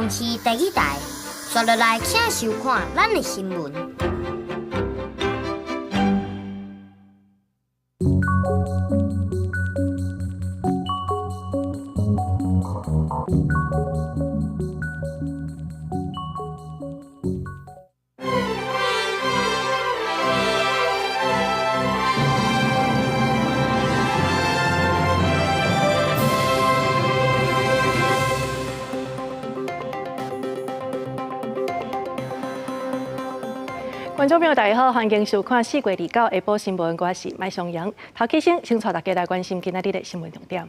公視第一台，紲落來請收看咱的新聞。觀眾朋友，大家好，歡迎收看四月29下晡新聞，我是麥松陽。頭起先，先帶大家來關心今仔日的新聞重點。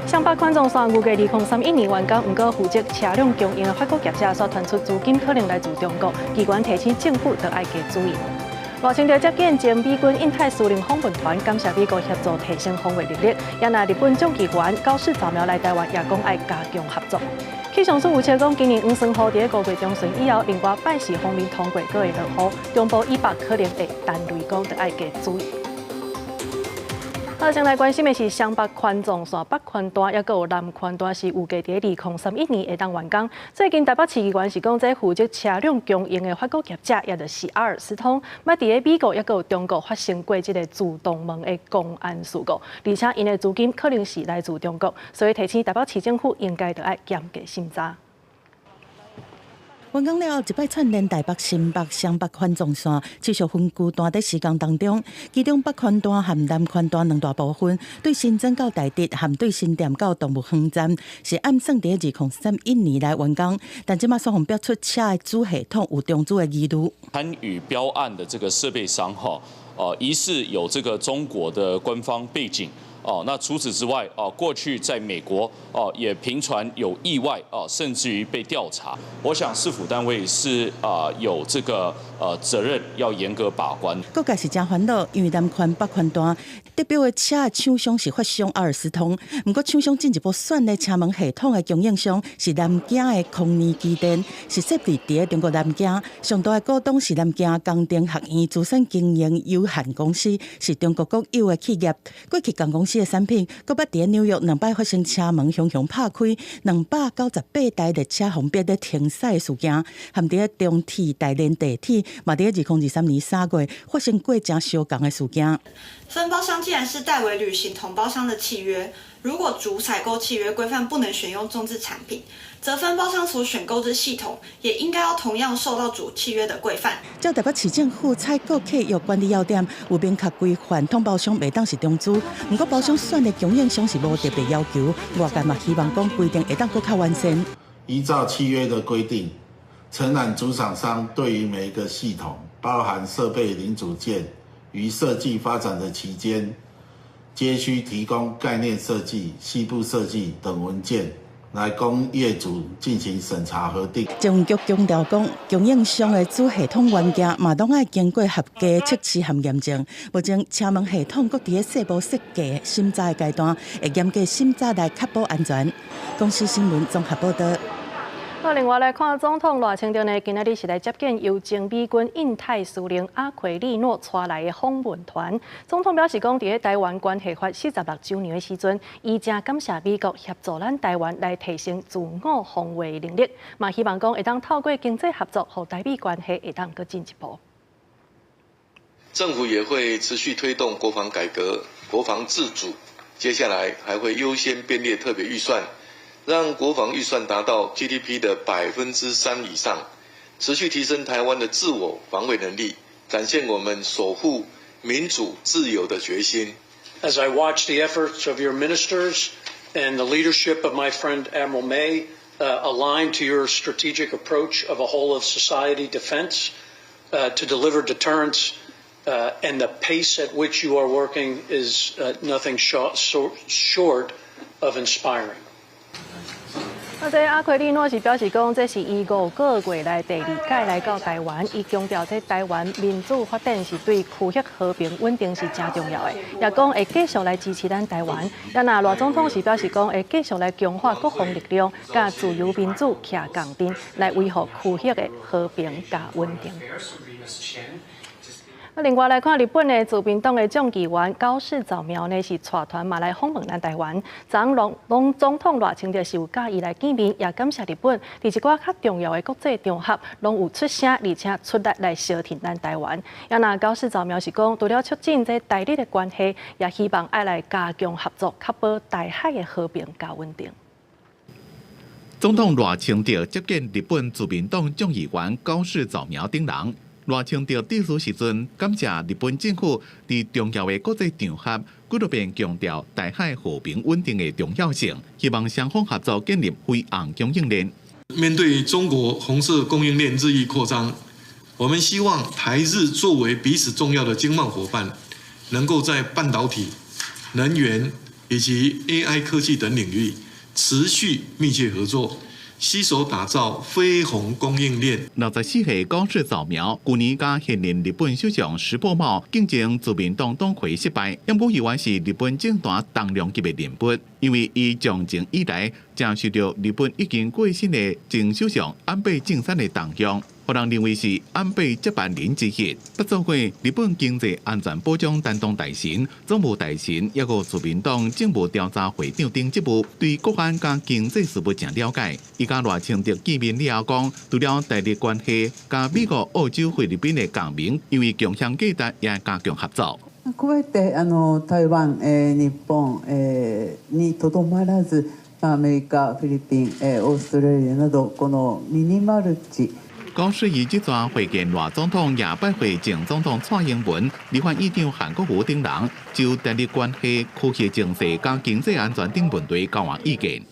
雙北環狀線預計2031年完工，毋過負責車輛供應的法國業者煞傳出資金可能來自中國，機關提醒政府著愛加注意。賴清德接見前美軍印太司令訪問團，感謝美國協助提升防衛能力。也若日本眾議員高市早苗來台灣，也講愛加強合作。氣象署預測講，今年黃酸雨佇5月中旬以後，另外拜四鋒面通過，閣會落雨，中部以北可能會陳雷講，著愛加注意。好，先來關心的是雙北環狀線北環段，抑閣有南環段是預計佇2031年會當完工。最近台北市議員是講，這負責車輛供應的法國業者，也就是阿爾斯通，捌佇咧美國抑閣有中國發生過這个自動門的工安事故，而且𪜶的資金可能是來自中國，所以提醒台北市政府應該著愛嚴格審查。完工了後，一擺串聯台北、新北、雙北環狀線，持續分區段佇施工當中。其中北環段和南環段兩大部分，對新莊到大直和對新店到動物園站，是按算佇2031年來完工。但這馬煞予爆出車的主系統有中資的疑慮。參與標案的這個設備商，哈，疑似有這個中國的官方背景。哦，那除此之外，哦，過去在美國，哦，也頻傳有意外，哦，甚至於被調查。我想市府單位是啊，有這個責任要嚴格把關。各界是誠煩惱，因為南環北環段得標的車的廠商是法商阿爾斯通，毋過廠商進一步選的車門系統的供應商是南京的康尼機電，是設置佇中國南京。上大的股東是南京工程學院資產經營有限公司，是中國國有的企業。過去仝公司的產品，閣捌佇紐約兩擺發生車門雄雄拍開，298台列車予逼咧停駛的事件，含佇中鐵大連地鐵，嘛佇2023年3月發生過誠相仝的事件。分包商既然是代為履行統包商的契約，如果主採購契約規範不能選用中資產品，則分包商所選購之系統也應該要同樣受到主契約的規範。照台北市政府採購契約管理要點有明確規範，統包商袂當是中資，毋過包商選的供應商是無特別要求。外界嘛希望講規定會當閣較完善。依照契約的規定，承攬主廠商對於每一個系統，包含設備零組件，於設計發展的期間，皆須提供概念設計、細部設計等文件，來供業主進行審查核定。捷運局強調講，供應商的主系統元件嘛，攏愛經過合格測試和驗證。目前車門系統閣佇咧細部設計審查的階段，會嚴格審查來確保安全。公視新聞綜合報導。好，另外來看總統賴清德呢，今仔日是來接見由前美軍印太司令阿奎利諾帶來的訪問團。總統表示講，佇咧台灣關係法46週年的時陣，伊誠感謝美國協助咱台灣來提升自我防衛能力，嘛希望講會當透過經濟合作，予台美關係會當閣進一步。政府也會持續推動國防改革、國防自主，接下來還會優先編列特別預算，讓國防預算達到 GDP 的3%以上，持續提升台灣的自我防衛能力，展現我們守護民主自由的決心。 As I watch the efforts of your ministers and the leadership of my friend Admiral May, aligned to your strategic approach of a whole of society defense, to deliver deterrence, and the pace at which you are working is nothing short of inspiring. 啊，這阿奎利諾是表示講，這是伊5個月來第二擺來到台灣，伊強調這台灣民主發展是對區域和平穩定是誠重要的，也講會繼續來支持咱台灣。啊，若賴總統是表示講，會繼續來強化國防力量，佮自由民主徛仝陣，來維護區域的和平佮穩定。另外來看日本的自民黨的眾議員高市早苗呢，是帶團嘛來訪問咱台灣。昨攏總統賴清德是有佮伊來見面，也感謝日本佇一寡較重要的國際場合，攏有出聲，而且出力來相挺咱台灣。也若高市早苗是講，除了促進這台日的關係，也希望愛來加強合作，確保台海的和平佮穩定。總統賴清德接見日本自民黨眾議員高市早苗等人。賴清德致辭時陣，感謝日本政府佇重要的國際場合，幾落遍強調台海和平穩定的重要性，希望雙方合作建立飛紅供應鏈。面對中國紅色供應鏈日益擴張，我們希望台日作為彼此重要的經貿夥伴，能夠在半導體、能源以及 AI 科技等領域持續密切合作。攜手打造飛紅供應鏈。64歲高市早苗，舊年佮現任日本首相石破茂競爭自民黨黨魁失敗，毋過猶原是日本政壇重量級的人物，因為伊從政以來，誠受著日本已經過身的前首相安倍晉三的重用，予人認為是安倍接班人之一。捌做過日本經濟安全保障擔當大臣、總務大臣，抑閣自民黨政務調查會長等職務，對國安佮經濟事務誠了解。伊佮賴清德見面了後講，除了台日關係，佮美國、澳洲、菲律賓的共鳴，因為共享價值也加強合作。加えて台灣、日本にとどまらず、アメリカ、フィリピン、オーストラリアなどこのミニマルチ。高市伊這逝會見賴總統，也拜會前總統蔡英文、立法院長韓國瑜等人，就台日關係、區域情勢佮經濟安全等問題交換意見。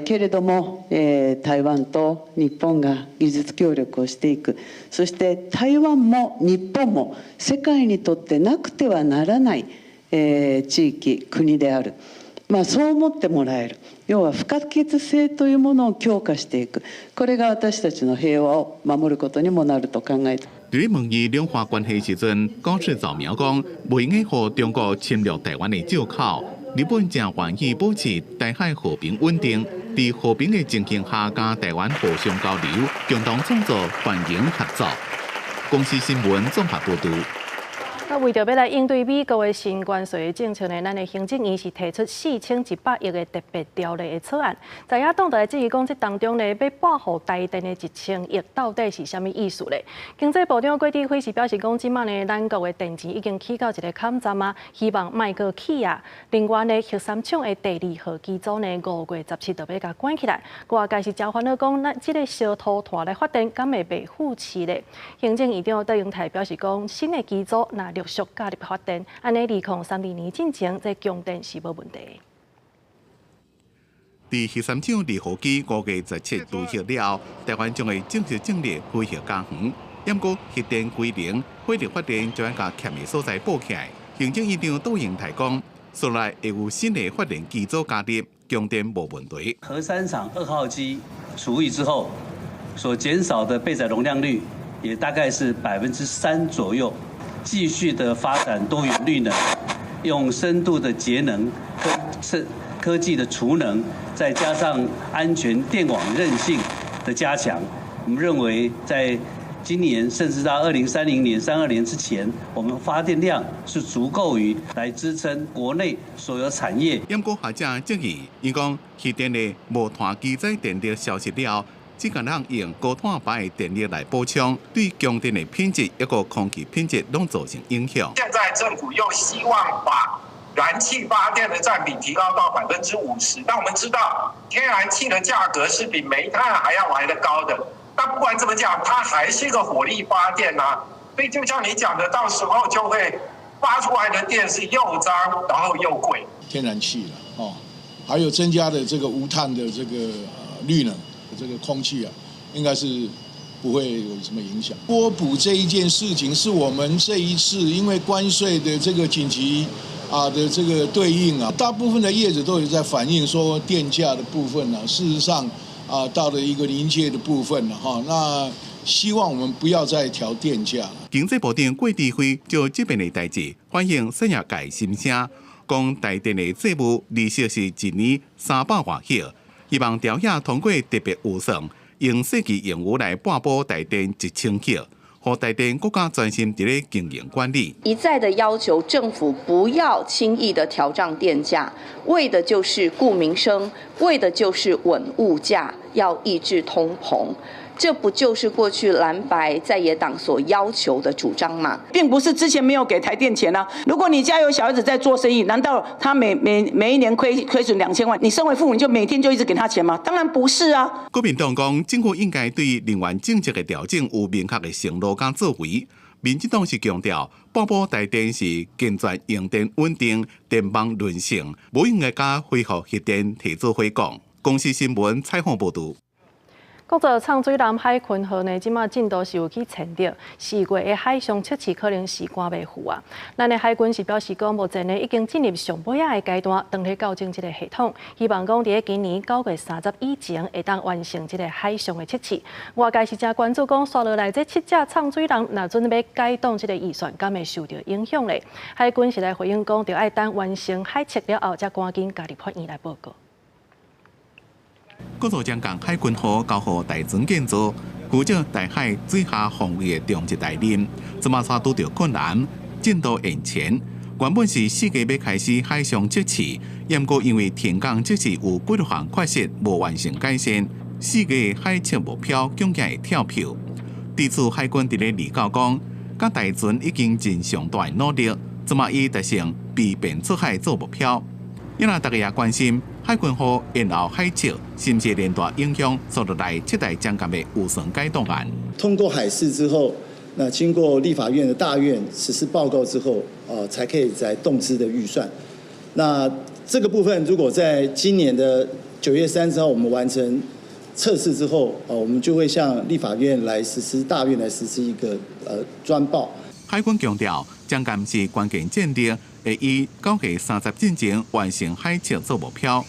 けれども、台灣と日本が技術協力をしていく、そして台灣も日本も世界にとってなくてはならない地域、国である。まあ、そう思ってもらえる。要は不可欠性というものを強化していく。これが私たちの平和を守ることにもなると考えて。佇咧問伊兩岸關係時陣，高市早苗講，袂用予中國侵略台灣的藉口。日本誠願意保持台海和平穩定，佇和平的情形下，佮台灣互相交流，共同創造繁榮合作。公視新聞綜合報導。那為著欲來應對美國的新關稅政策呢，咱的行政院是提出4100億的特別條例的草案。在野黨就來質疑講，這當中呢，欲撥予台電的1000億到底是啥物意思咧？經濟部長郭智輝是表示講，這馬呢，咱國的電錢已經起到一个坎站啊，希望莫閣起啊。另外呢，核三廠的第二號機組呢，5月17就欲共關起來。外界是誠煩惱講，咱這个燒塗炭來發電，敢會袂負飼咧？行政院長卓榮泰表示講，新的機組若陸續加入發電，按呢2032年進前，這供電是無問題。佇核三廠二號機5月17除核了後，台灣將會正式進入非核家園。毋過核電規能、火力發電將共欠的所在補起來。行政院長卓榮泰講，紲來會有新的發電機組加入，供電無問題。核三廠二號機除役之後，所減少的備載容量率也大概是3%左右。繼續的發展多元綠能，用深度的節能、科技的儲能，再加上安全電網韌性的加強，我們認為在今年甚至到2030年、32年之前，我們發電量是足夠於來支撐國內所有產業。毋過學者質疑，伊講核電的無炭機載電力消失了，只可能用高碳排的電力來補充，對供電的品質抑閣空氣品質攏造成影響。現在政府又希望把燃氣發電的佔比提高到50%，但我們知道天然氣的價格是比煤炭還要來得高的。但不管怎麼講，它還是一個火力發電啊，所以就像你講的，到時候就會發出來的電是又髒，然後又貴。天然氣了哦，還有增加的這個無碳的這個綠能。這個空氣啊，應該是不會有什麼影響。撥補這一件事情，是我們這一次因為關稅的這個緊急啊的這個對應啊，大部分的業者都有在反映說電價的部分呢，事實上啊到了一個臨界的部分了哈。那希望我們不要再調電價。經濟部長郭智輝就這遍的代誌反映產業界心聲，講台電的債務利息是一年300外億。希望調整通過特別預算，用設計盈餘來撥補台電1000億，予予台電閣較專心佇咧經營管理。一再的要求政府不要輕易的調漲電價，為的就是顧民生，為的就是穩物價，要抑制通膨。這不就是過去藍白在野黨所要求的主張嗎？並不是之前沒有給台電錢啊。如果你家有小孩子在做生意，難道他每一年虧損2000萬，你身為父母就每天就一直給他錢嗎？當然不是啊。國民黨講，政府應該對能源政策的調整有明確的承諾佮作為。民進黨是強調，半保台電是健全用電穩定、電網韌性，無應該共恢復核電提做伙講。公視新聞採訪報導。講到藏水南海鯤號呢，這馬進度是有去前著，4月的海上測試可能時趕袂赴啊。咱的海軍是表示講，目前呢已經進入上尾仔的階段，當咧校正這个系統，希望講佇咧今年9月30以前會當完成這个海上的測試。外界是誠關注講，紲落來這七隻藏水人若準欲改動這个預算，敢會受著影響咧？海軍是來回應講，著愛等完成海測了後，才趕緊共立法院來報告。國造槳艦海鯤號交予大船建造，負責台海水下防衛的終極大任，這馬煞拄著困難，進度延前。原本是4月欲開始海上測試，毋過因為停工測試有幾多項缺失，無完成改善，4月海測目標恐驚會跳票。對此，海軍佇咧29講，佮大船已經盡上大努力，這馬以達成避免出海做目標。因為大家也關心海鯤號延後海測，是毋是連帶影響紲落來七代槳艦的預算改動案？通過海試之後，那經過立法院的大院實施報告之後，才可以再動資的預算。那這個部分如果在今年的9月30號我們完成測試之後，我們就會向立法院來實施大院來實施一個專報。海軍強調，槳艦是關鍵戰力，會以9月30進前完成海測做目標。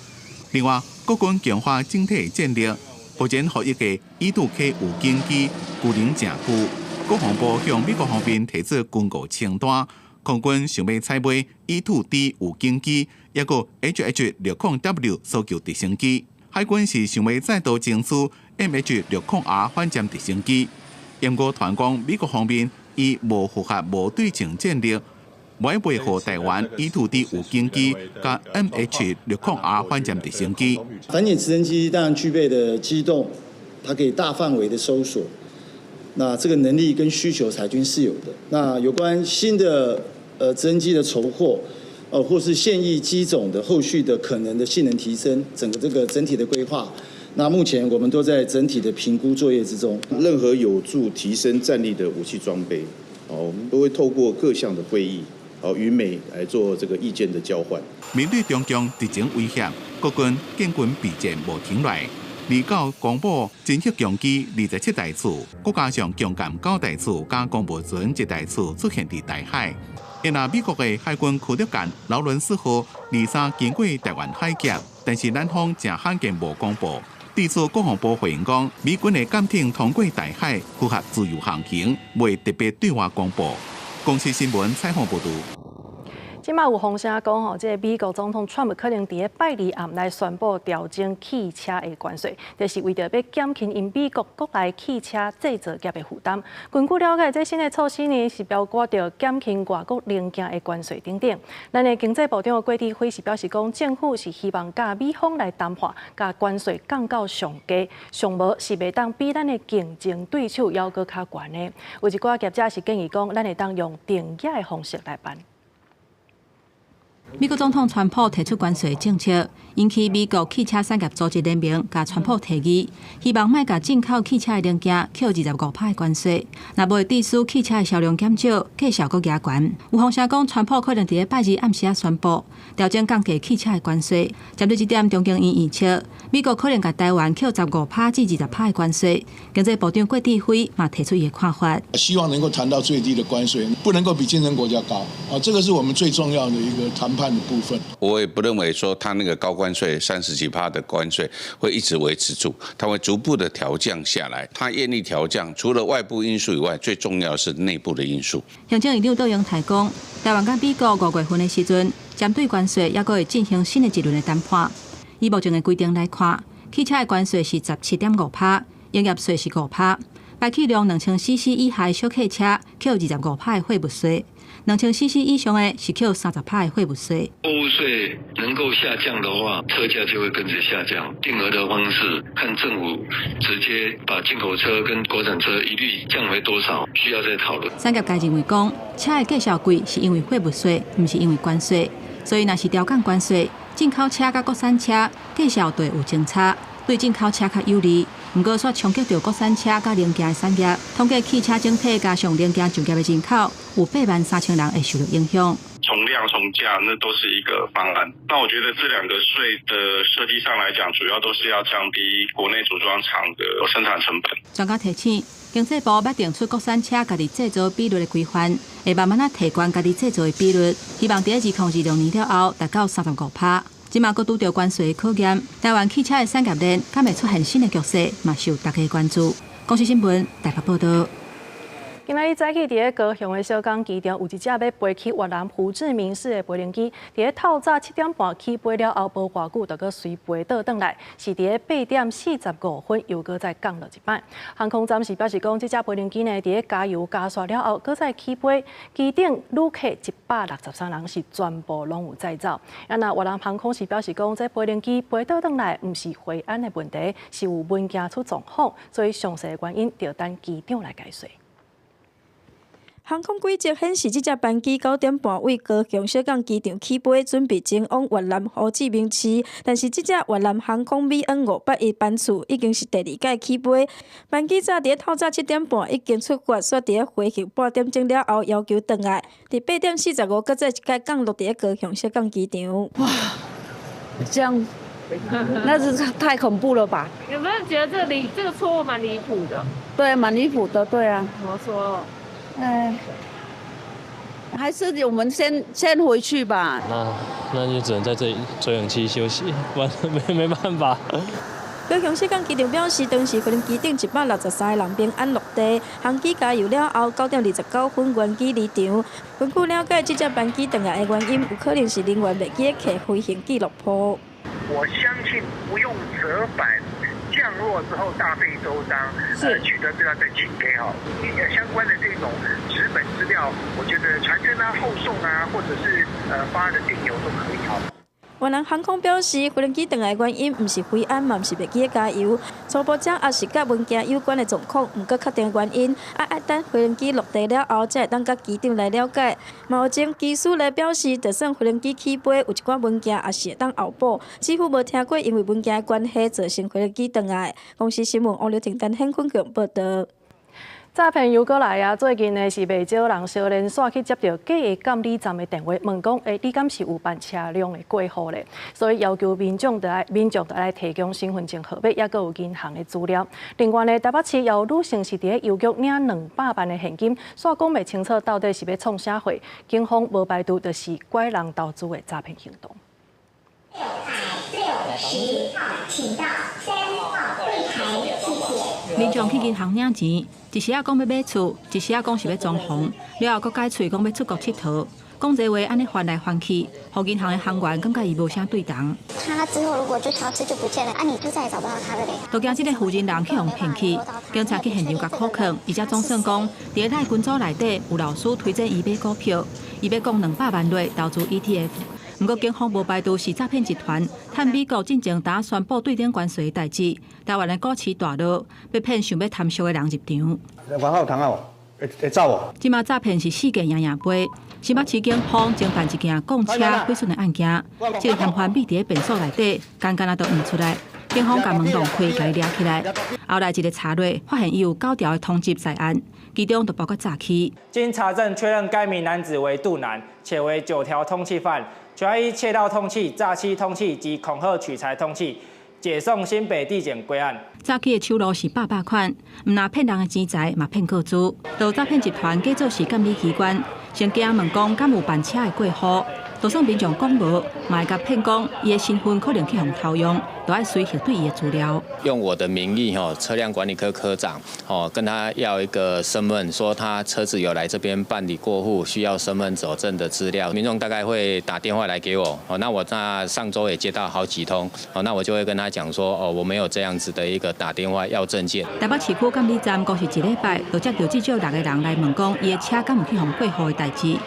另外，國軍強化整體戰力，目前服役的 E2K 預警機功能誠具。國防部向美國方面提出軍購清單，空軍想欲採買 E2D 預警機，抑閣 HH-60W 搜救直升機。海軍是想欲再度爭取 MH-60R 反潛直升機。毋過傳講美國方面以無符合無對稱戰力，無愛賣予台灣 E2D 預警機佮 MH-60R 反潛直升機。反潛直升機當然具備的機動，它可以大範圍的搜索，那這個能力跟需求，海軍是有的。那有關新的直升機的籌獲，或是現役機種的後續的可能的性能提升，整個這個整體的規劃，那目前我們都在整體的評估作業之中。任何有助提升戰力的武器裝備，哦，我們都會透過各項的會議，哦，與美來做這個意見的交換。面對中共敵情威脅，國軍建軍備戰無停落。29公布偵測強機27台次，閣加上強艦9台次，佮公務船1台次出現佇台海。因為美國的海軍驅逐艦勞倫斯號23經過台灣海峽，但是咱方誠罕見無公布。對此，國防部回應講，美軍的艦艇通過台海符合自由航行，未特別對外公布。公視新聞採訪報導。這馬有風聲講吼，這个美國總統川普可能佇咧拜二暗來宣布調整汽車的關稅，就是為著欲減輕𪜶美國國內汽車製造業的負擔。根據了解，這新的措施呢是包括著減輕外國零件的關稅等等。咱的經濟部長郭智輝是表示講，政府是希望佮美方來談判，共關稅降到上低，上無是袂當比咱的競爭對手猶閣較懸的。有一寡業者是建議講，咱會當用定額的方式來辦。美國總統川普提出關稅政策，引起美國汽車產業組織聯盟共川普提議，希望莫共進口汽車的零件扣25%的關稅，若無會致使汽車的銷量減少，價數閣加懸。有風聲講，川普可能佇咧拜二暗時仔宣布調整降低汽車的關稅。針對這點，中研院預測，美國可能共台灣扣15%至20%的關稅。經濟部長郭智輝嘛提出伊的看法，希望能夠談到最低的關稅，不能夠比競爭國家高啊，這個是我們最重要的一個談判的部分。我也不認為說他那個高關稅30幾趴的關稅會一直維持住，他會逐步的調降下來。他願意調降，除了外部因素以外，最重要是內部的因素。行政院長卓榮泰講，台灣佮美國5月份的時陣，針對關稅猶閣會進行新的一輪的談判。以目前的規定來看，汽車的關稅是17.5趴，營業稅是5趴。排氣量2000 cc 以下的小客車，扣25%的貨物稅；2000 cc 以上的是扣30%的貨物稅。貨物稅能夠下降的話，車價就會跟着下降。定額的方式，看政府直接把進口車跟國產車一律降回多少，需要再討論。產業界認為講，車的價數貴是因為貨物稅，毋是因為關稅。所以若是調降關稅，進口車佮國產車價數就會有相差，對進口車較有利。毋過，煞衝擊著國產車佮零件的產業。統計汽車整體加上零件就業的人口，有8萬3千人會受著影響。從量從價，那都是一個方案。那我覺得這兩個稅的設計上來講，主要都是要降低國內組裝廠的生產成本。專家提醒，經濟部欲定出國產車家己製造比率的規範，會慢慢仔提懸家己製造的比率，希望佇2026年了後達到35%。這馬閣拄著關稅的考驗，台灣汽車的產業鏈敢會出現新的局勢，嘛受大家關注。公視新聞台北報導。今仔日早起，佇咧高雄的小港機場，有一隻欲飛去越南胡志明市的飛行機，佇咧透早7點半起飛了後，無偌久就閣隨飛倒轉來，是佇咧8點45分又閣再降落一擺。航空站是表示講，這隻飛行機呢，佇咧加油加煞了後，閣再起飛，機頂旅客163人是全部攏有載走。啊，若越南航空是表示講，這飛行機飛倒轉來，毋是飛安的問題，是有文件出狀況，所以詳細原因著等機長來解說。航空軌跡顯示，這隻班機9點半對高雄小港機場起飛，準備前往越南胡志明市。但是，這隻越南航空 VN 581班次已經是第二擺起飛。班機早佇透早7點半已經出發，煞佇咧飛行半點鐘了後要求轉來，佇8點45閣再一擺降落佇咧高雄小港機場。哇，這樣，那是太恐怖了吧？有沒有覺得這離這個錯誤蠻離譜的？對，蠻離譜的，對啊。怎麼說？哎，還是我們先回去吧。那就只能在這裡吹冷氣休息，不然沒辦法。高雄小港機場表示，當時飛行機頂163個人平安落地，航機加油了後，9點29分原機離場。根據了解，這隻班機轉來的原因，有可能是人員袂記得摕飛行記錄簿。我相信不用折返。降落之後大費周章，取得資料再請給好，相關的這種紙本資料，我覺得傳真啊、後送啊，或者是發的電郵都可以好。越南航空表示，飛機轉來原因毋是飛安，嘛毋是袂記得加油，初步掌握是佮文件有關的狀況，毋過確定原因，愛等飛機落地了後，才會當佮機長來了解。嘛有前機師來表示，就算飛機起飛，有一寡文件也是會當後補，似乎無聽過因為文件的關係造成飛機轉來。公視新聞王劉婷、陳顯坤報導。詐騙又閣來啊！最近呢是袂少人相連線去接著假的監理站的電話，問講：欸，你敢是有辦車輛的過戶咧？所以要求民眾著愛提供身份證號碼，抑閣有銀行的資料。另外呢，台北市有女性是佇咧郵局領200萬的現金，煞講袂清楚到底是欲創啥貨，警方無排除就是拐人投資的詐騙行動。 610號，請到3號櫃檯，謝謝。民眾去銀行領錢，一時仔講欲買厝，一時仔講是欲裝潢，了後閣改喙講欲出國𨑨迌，講這話按呢翻來翻去，予銀行的行員感覺伊無啥對頭。他之後如果就消失就不見了，啊，你就再也找不到他了嘞。都驚這个負責人去予騙去，警察去現場共扣銬，伊才總算講，佇咧 LINE 群組內底有老師推薦伊買股票，伊欲講200萬落投資 ETF。毋過警方無排除是詐騙集團，趁美國進前打宣布對等關稅的代誌，台灣的股市大落，欲騙想欲貪俗的人入場。還好通啊，會走哦。這馬詐騙是世界樣樣飛，新北市警方偵辦一件摃車毀損的案件，這個嫌犯秘佇咧便所內底，干干仔都毋出來，警方共門弄開，共伊掠起來。後來一个查落，發現伊有九條的通緝在案，其中就包括詐欺。經查證確認，該名男子為杜男，且為九條通緝犯。主要以竊盜通緝、詐欺通緝及恐嚇取財通緝，解送新北地檢歸案。詐欺的手路是百百款，毋但騙人的錢財，嘛騙個資。就詐騙集團假做是監理機關，先驚問講敢有辦車的過戶，就算民眾講無，嘛會共騙講伊的身份可能去予偷用，都愛隨核對伊的資料。用我的名義，吼，車輛管理科科長，吼，跟他要一個身份，說他車子有來這邊辦理過戶，需要身份佐證的資料。民眾大概會打電話來給我，哦，那我那上週也接到好幾通，哦，那我就會跟他講說，哦，我沒有這樣子的一個打電話要證件。台北市區監理站過去一禮拜，就接到至少六個人來問講，伊的車敢有去予過戶的代誌。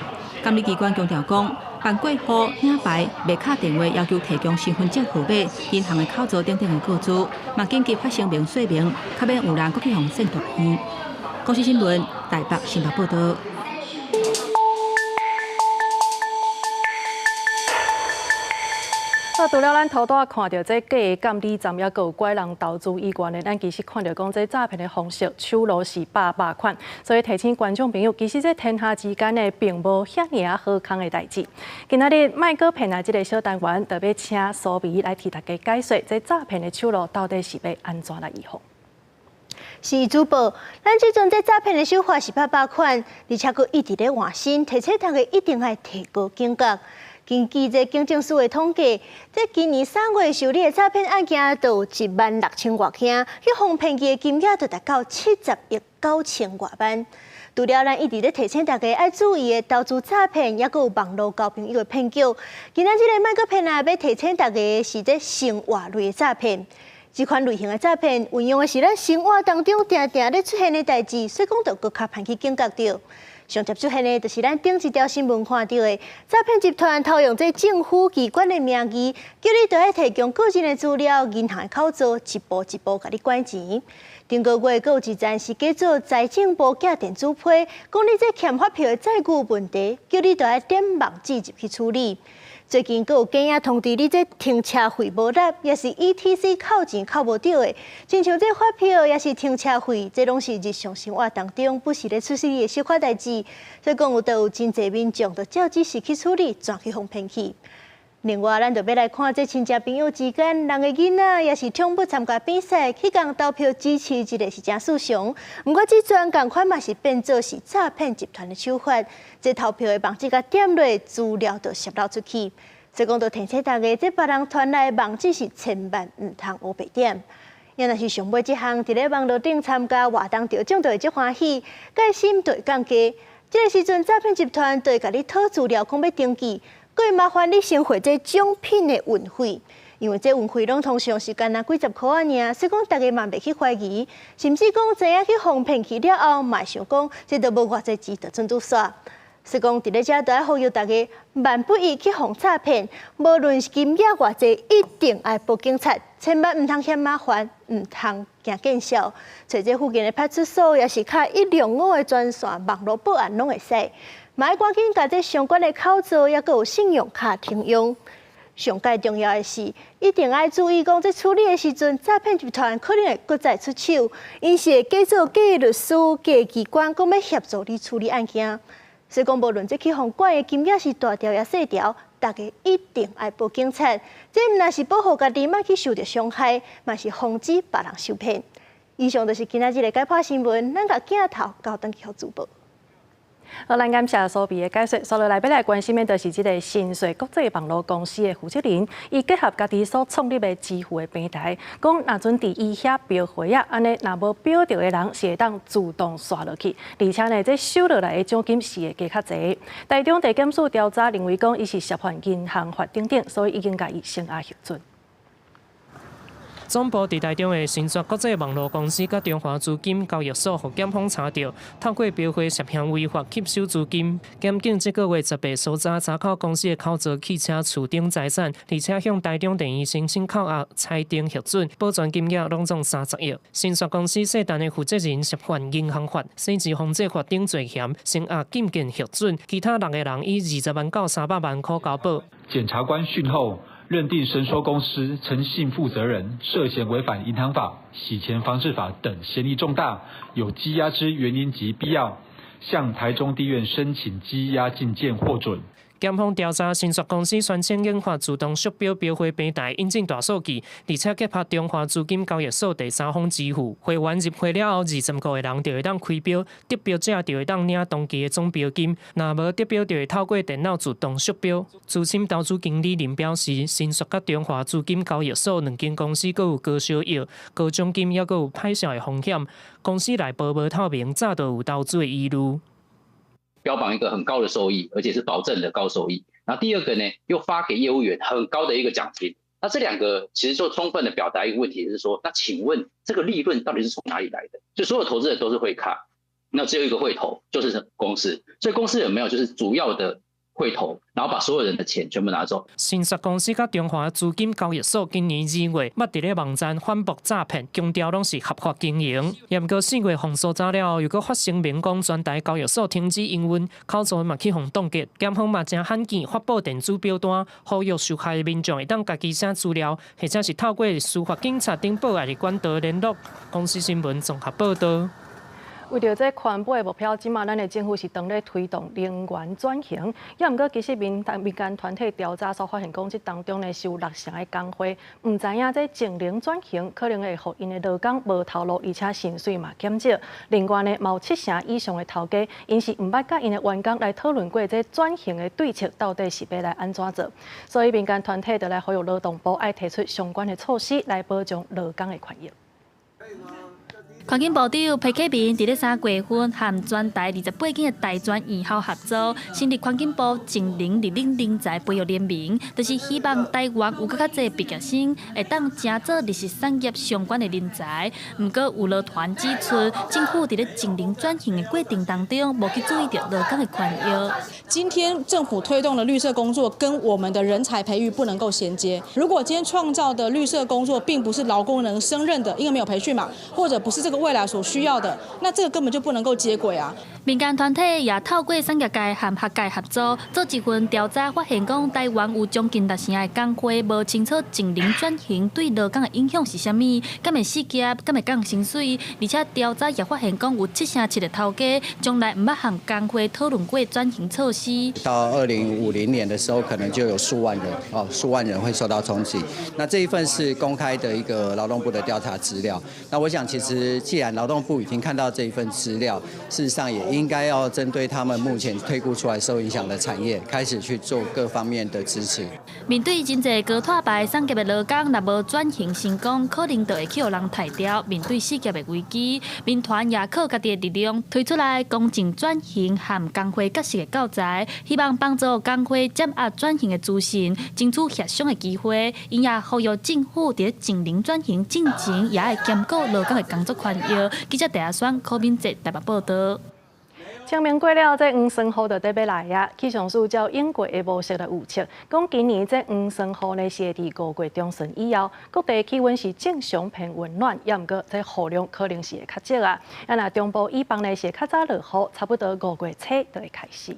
監理機關強調講，辦過戶、領牌、袂敲電話要求提供身份證號碼、銀行的口座等等的個資，嘛緊急發聲明說明，較免有人閣去予騙大坑。公視新聞台北新北報道。啊，除了咱頭拄仔看著這假的監理站，猶閣有拐人投資以外呢，咱其實看著講這詐騙的方式手路是百百款，所以提醒觀眾朋友，其實這天下之間呢，並無遐爾仔好康的代誌。今仔日莫閣騙來這个小單元，特別請蘇眉來替大家解說這詐騙的手路到底是欲按怎來預防。是主播，咱這陣這詐騙的手法是百百款，而且閣一直咧換新，提醒大家一定愛提高警覺。根據這警政署的統計，這今年3月受理的詐騙案件就有1萬6千外件，去予騙去的金額就達到70億9千外萬。除了咱一直咧提醒大家愛注意的投資詐騙，猶閣有網路交朋友的騙局。今仔這个莫閣騙來欲提醒大家的是這生活類的詐騙。這款類型的詐騙運用的是咱生活當中定定咧出現的代誌，所以講就閣較歹去警覺著。上捷出現的，就是咱頂一條新聞看著的詐騙集團偷用這政府機關的名義，叫你著愛提供個人的資料、銀行的口座，一步一步共你拐錢。頂個月閣有一站是叫做財政部寄電子批，講你這欠發票的債務問題，叫你著愛點網址入去處理。最近閣有假影通知你這停車費無納，抑是 ETC 扣錢扣無著的，親像這發票，抑是停車費，這攏是日常生活當中不時咧出現的小可代誌。所以講有都有真濟民眾就照指示去處理，轉去予騙去。另外，咱就欲來看這親戚朋友之間，人的囡仔抑是寵物參加比賽，去共投票支持一个是誠順常。毋過這陣仝款嘛是變做是詐騙集團的手法，這投票的網址共點落，資料就洩露出去。所以講，就提醒大家，這別人傳來的網址是千萬毋通烏白點。也若是上尾這項，佇咧網路頂參加活動得獎，就會足歡喜，戒心就會降低。這个時陣，詐騙集團就會共你討資料，講欲登記。閣會麻煩你先匯這獎品的運費，因為這運費攏通常是干焦幾十箍仔爾，所以講大家嘛袂去懷疑，甚至講知影去予騙去了後，嘛會想講這都無偌濟錢就準拄煞。所以講佇咧遮著愛呼籲大家，萬不宜去予詐騙，無論是金額偌濟，一定愛報警察，千萬毋通嫌麻煩，毋通驚見笑。揣這附近的派出所，抑是敲105的專線，網路報案攏會使。嘛愛趕緊共這相關的口座，猶閣有信用卡停用。上蓋重要的是，一定愛注意講，這處理的時陣，詐騙集團可能會閣再出手，𪜶是會假做假律師、假機關，講欲協助你處理案件。所以講，無論這去予拐的金額是大條抑細條，大家一定愛報警察。這毋但是保護家己，莫去受著傷害，嘛是防止別人受騙。以上就是今仔日的解破新聞，咱共鏡頭交轉去予主播。好，咱感謝蘇比的解說。接落來欲來關心的，就是這个神碩國際網路公司的負責人，伊結合家己所創立的支付的平台，講若準佇伊遐標會啊，按呢若無標著的人是會當自動刷落去，而且呢，這收落來的獎金是會加較濟。台中地檢署調查認為講，伊是涉犯銀行法等等，所以已經共伊聲押核准。總部佇台中的神碩國際網路公司佮中華資金交易所，予檢方查著，透過標會涉嫌違法吸收資金。檢警這个月18搜查查扣公司的口座、汽車、厝頂財產，而且向台中地院申請扣押裁定核准，保全金額攏總30億。神碩公司稅單的負責人涉犯銀行法、洗錢防制法等罪嫌，聲押禁見核准，其他六个人以20萬到300萬箍交保。檢察官訊後，認定神碩公司陳姓負責人涉嫌違反銀行法、洗錢防治法等嫌疑重大，有羈押之原因及必要，向台中地院申請羈押禁見獲准。檢方調查新竹公司宣稱研發自動縮表標會平台，引進大數據，而且結合中華資金交易所第三方支付，會員入會了後，25個人就會當開標，得標者就會當領當期的總標金，若無得標就會透過電腦自動縮標。資深投資經理人表示，新竹佮中華資金交易所兩間公司閣有高收益、高獎金，猶閣有歹勢的風險，公司內部無透明，早就有投資的疑慮。標榜一個很高的收益，而且是保證的高收益。然後第二個呢，又發給業務員很高的一個獎金。那這兩個其實就充分的表達一個問題，就是說，那請問這個利潤到底是從哪裡來的？就所有投資人都是會看，那只有一個會投，就是公司。所以公司有沒有就是主要的會投，然後把所有人的錢全部拿走。新竹公司佮中華資金交易所今年2月，捌佇咧網站反駁詐騙，強調攏是合法經營。毋過4月予搜查了後，又閣發聲明講全台交易所停止營運，口座嘛去予凍結。檢方嘛誠罕見發布電子表單，呼籲受害的民眾會當家己寫資料，或者是透過司法警察等報案的管道聯絡。公視新聞綜合報導。為著這環保的目標，這馬咱的政府是當咧推動能源轉型。猶毋過，其實民間團體調查所發現，講這當中呢是有6成的工會毋知影這淨零轉型可能會予𪜶的勞工無頭路，而且薪水嘛減少。另外呢，嘛有7成以上的頭家，𪜶是毋捌佮𪜶的員工來討論過這轉型的對策到底是欲來按怎做。所以民間團體就來呼籲勞動部愛提出相關的措施來保障勞工的權益。環境部長裴啟明佇咧3月份和全台28間的大專院校合作，成立環境部淨零綠領人才培育聯盟，就是希望台灣有閣較濟畢業生會當成做綠色產業相關的人才。毋過有勞團指出，政府佇咧淨零轉型的過程當中，無去注意著勞工的權益。今天政府推動的綠色工作跟我們的人才培育不能夠銜接。如果今天創造的綠色工作並不是勞工能勝任的，因為沒有培訓嘛，或者不是這個未來所需要的，那這個根本就不能夠接軌啊！民間團體也透過產業界和學界合作，做一份調查，發現講台灣有將近6成的工會無清楚淨零轉型對勞工的影響是啥物，敢會失業，敢會降薪水，而且調查也發現講有7成7的頭家從來毋捌和工會討論過轉型措施。到2050年的時候，可能就有數萬人哦，數萬人會受到衝擊。那這一份是公開的一個勞動部的調查資料。那我想，其實既然勞動部已經看到這一份資料，事實上也應該要針對他們目前推估出來受影響的產業，開始去做各方面的支持。面對真濟高脫排產業的勞工，若無轉型成功，可能就會去予人刣掉。面對失業的危機，民團也靠家己的力量推出來公正轉型和工會角色的教材，希望幫助工會掌握轉型的資訊，爭取協商的機會。𪜶也呼籲政府佇淨零轉型進前，也愛兼顧勞工的工作權益。記者鄭阿雙、柯敏哲台北報導。清明過了，這黃霜雨就得欲來啊！氣象署照英國的模式來預測，講今年這黃霜雨呢是會佇5月中旬以後，各地氣溫是正常偏溫暖，猶毋過這雨量可能是會較少啊。啊，若中部以北呢是會較早落雨，差不多5月初就會開始。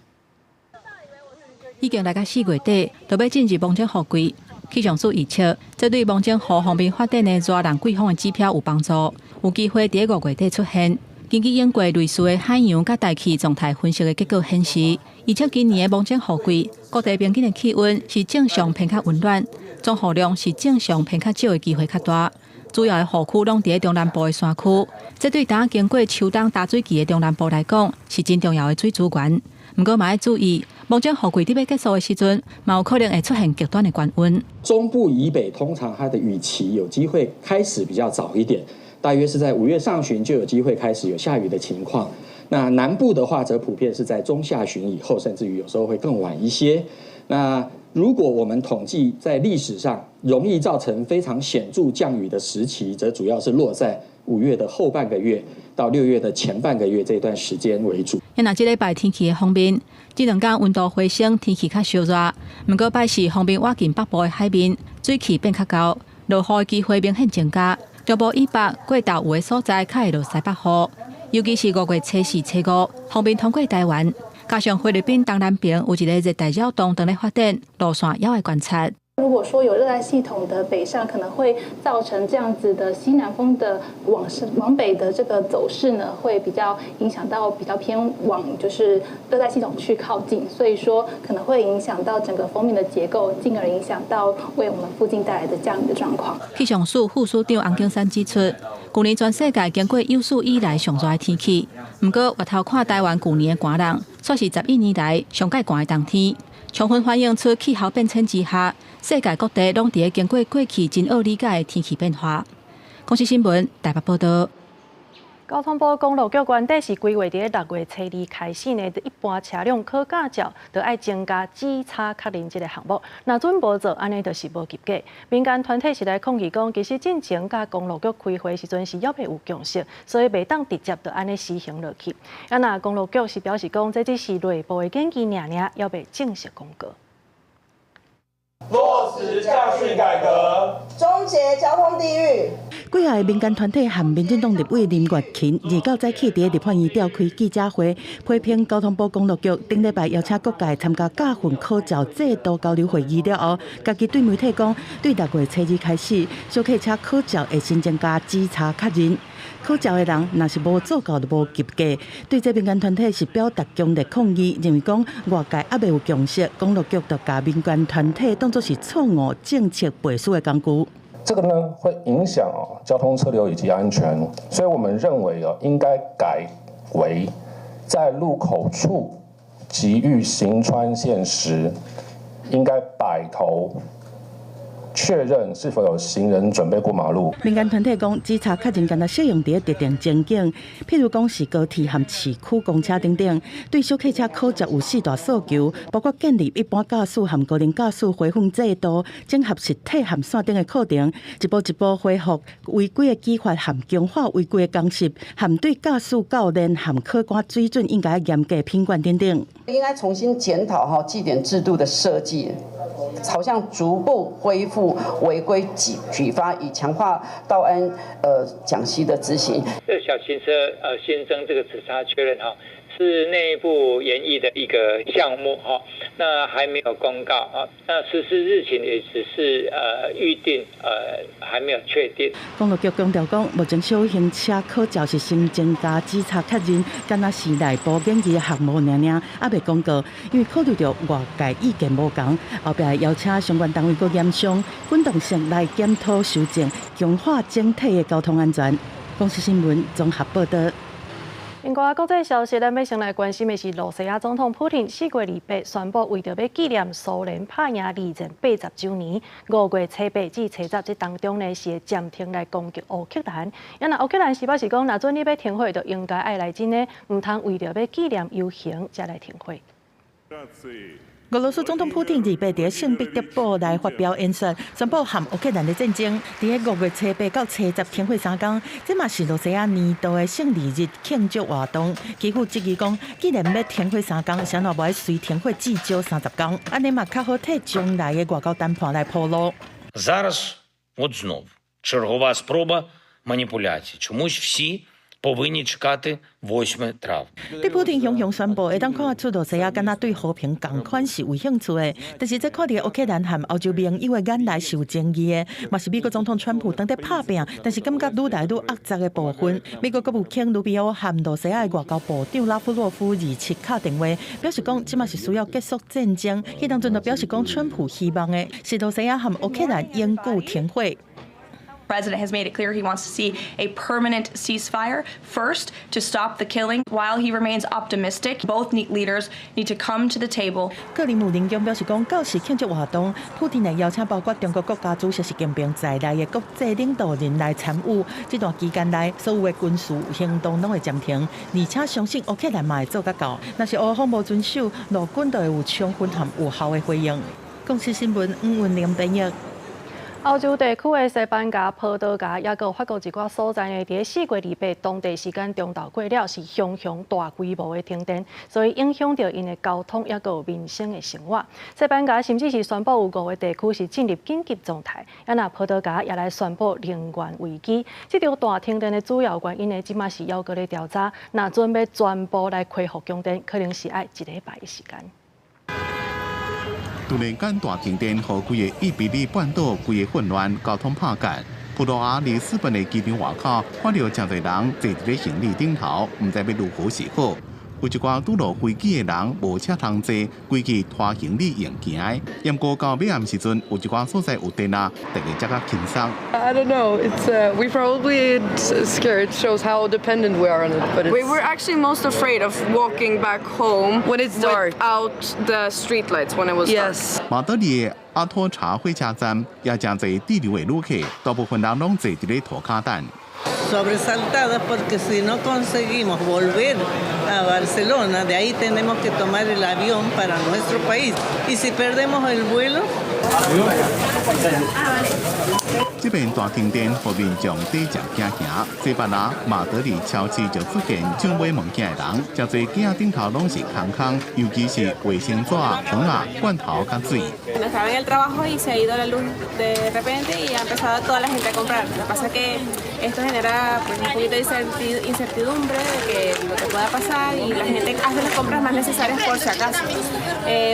已經來到4月底，就欲進入蒙頂雨季。氣象署預測，這對蒙頂雨方面發展的熱浪季風的指標有幫助，有機會佇5月底出現。根據英國類似的海洋佮大氣狀態分析的結果顯示，預測今年的蒙頂雨季，各地平均的氣溫是正常偏較溫暖，總雨量是正常偏較少的機會較大。主要的雨區攏佇中南部的山區，這對當經過秋冬大水期的中南部來講，是真重要的水資源。毋過嘛愛注意，蒙頂雨季佇欲結束的時陣，嘛有可能會出現極端的高溫。中部以北通常它的雨期有機會開始比較早一點。大約是在5月上旬就有機會開始有下雨的情況。那南部的話，則普遍是在中下旬以後，甚至於有時候會更晚一些。那如果我們統計在歷史上容易造成非常顯著降雨的時期，則主要是落在5月的後半個月到6月的前半個月這段時間為主。若這禮拜天氣的方面，這兩工溫度回升，天氣較燒熱。毋過拜四鋒面倚近北部的海面，水汽變較高，落雨的機會明顯增加。中部以北過晝有的所在較會落西北雨，尤其是5月初四、初五，鋒面通過台灣，加上菲律賓東南邊有一个熱帶擾動正咧發展，路線猶愛觀察。如果說有熱帶系統的北上，可能會造成這樣子的西南風的往往北的這個走勢呢，會比較影響到比較偏往就是熱帶系統去靠近，所以說可能會影響到整個鋒面的結構，進而影響到為我們附近帶來的降雨的狀況。氣象署副署長洪景山指出，舊年全世界經過有史以來上熱的天氣，毋過回頭看台灣舊年的寒冷，煞是11年來上蓋寒的冬天，充分反映出氣候變遷之下，世界各地攏佇咧經過過去真惡理解的天氣變化。公視新聞台北報道。交通部公路局原底是規劃佇咧6月初2開始呢，一般車輛考駕照就愛增加指叉確認這个項目。若準無做，按呢就是無及格。民間團體是來抗議講，其實進前佮公路局開會時陣是猶未有共識，所以袂當直接就按呢施行落去。啊，若公路局是表示講，這只是內部的建議爾爾，猶未正式公告。落實駕訓改革，終結交通地獄。幾个民間團體和民進黨立委林月琴29早起佇立法院召開記者會，批評交通部公路局頂禮拜邀請各界參加駕訓考照制度交流會議了後，家己對媒體講，對6月初2開始，小客車考照會新增加指叉確認。考照的人若是無做到，就無及格。對這民間團體是表達強烈抗議，認為講外界猶未有共識，公路局就共民間團體當作是錯誤政策背書的工具。這個呢會影響交通車流以及安全，所以我們認為哦應該改為在路口處及遇行穿線時，應該擺頭確認是否有行人準備過馬路。民間團體講，指叉確認敢若適用佇特定情景，譬如講是高鐵和市區公車等等。對小客車考照有四大訴求，包括建立一般駕駛和高齡駕駛回訓制度、整合實體和線頂的課程、一步一步恢復違規的舉發和強化違規的講習，和對駕駛教練和考官水準應該嚴格品管等等。應該重新檢討哈記點制度的設計，朝向逐步恢復違規舉發，以強化道安講習的執行。這小型車新增這個指叉確認哈，是內部研議的一個項目哈，那還沒有公告啊，那實施日期也只是預定還沒有確定。公路局強調講，目前小型車考照是新增加指叉確認，敢若是內部研議項目爾爾，猶未公告，因為考慮著外界意見無仝，後壁會邀請相關單位閣研商，滾動性來檢討修正，強化整體的交通安全。公視新聞綜合報道。另外，國際消息，咱欲先來關心的是，露西亞總統普廷4月28宣布，為著欲紀念蘇聯拍贏二戰80週年，5月初8至初10這當中呢，是會暫停來攻擊烏克蘭。啊，若烏克蘭是表示講，若准你欲停火，就應該愛來真的，毋通為著欲紀念遊行才來停火。俄羅斯總統普丁28佇聖彼得堡來發表演說，宣布和烏克蘭的戰爭佇5月初8到初10停火3工，這嘛是露西亞年度的勝利日慶祝活動。基輔質疑講，既然欲停火3工，啥物無愛隨停火至少30工，按呢嘛較好替將來的外交談判來鋪路。 Зараз от знов чергова спроба маніпуляцій. Чомусь всі повинні чекати 8 травня. 對普丁雄雄宣布，會當看出露西亞敢若對和平仝款是有興趣的，但是這看佇烏克蘭和歐洲盟友的眼內是有爭議的，嘛是美國總統川普當咧拍拚，但是感覺愈來愈惡雜的部分。美國國務卿盧比歐和露西亞的外交部長拉夫洛夫27敲電話，表示講這馬是需要結束戰爭。彼當陣就表示講，川普希望的是露西亞和烏克蘭永久停火。 President has made it clear he wants to see a permanent ceasefire first to stop the killing. While he remains optimistic, both leaders need to come to the table. 克里姆林宮表示講，到時慶祝活動，普丁會邀請包括中國國家主席習近平在內的國際領導人來參與。這段期間內，所有的軍事行動攏會暫停，而且相信烏克蘭嘛會做甲到。若是烏方無遵守，俄軍就會有充分和有效的回應。公視新聞吳文玲編譯。歐洲地區的西班牙、葡萄牙，抑閣有法國一寡所在呢，佇4月28當地時間中晝過了，是雄雄大規模的停電，所以影響著𪜶的交通，抑閣有民生的生活。西班牙甚至是宣布有五個地區是進入緊急狀態，啊若葡萄牙也來宣布能源危機。這場大停電的主要原因呢，這馬是猶閣咧調查，若準備全部來恢復供電，可能是愛一禮拜的時間。突然間大停電，予規个伊比利半島規个混亂，交通拍結。葡萄牙里斯本的機場外口，看著誠濟人坐佇咧行李頂頭，毋知欲如何是好。有一寡拄落飛機的人無車通坐，規矩拖行李用行的。毋過到尾暗時陣，有一寡所在有電啊，大家才較輕鬆。 I don't know. It's we probably scared. It shows how dependent we are on it. But we were actually most afraid of walking back home when it's dark, without the street lights when it was dark. Yes. 馬德里的阿托查火車站也誠濟滯留的旅客，大部分人攏坐佇咧塗跤等。 Sobresaltada porque si no conseguimos volver a Barcelona, de ahí tenemos que tomar el avión para nuestro país. Y si perdemos el vuelo. 這邊大停電，予民眾底誠驚嚇。西班牙馬德里超市就出現搶買物件的人，誠濟架頂頭攏是空空，尤其是衛生紙、糖仔、罐頭佮水。 Estaba en el trabajo y se ha ido la luz de repente y ha empezado toda la gente a comprar. Lo que pasa es que esto genera, pues, un poquito de incertidumbre de que lo que pueda pasar y la gente hace las compras más necesarias por si acaso.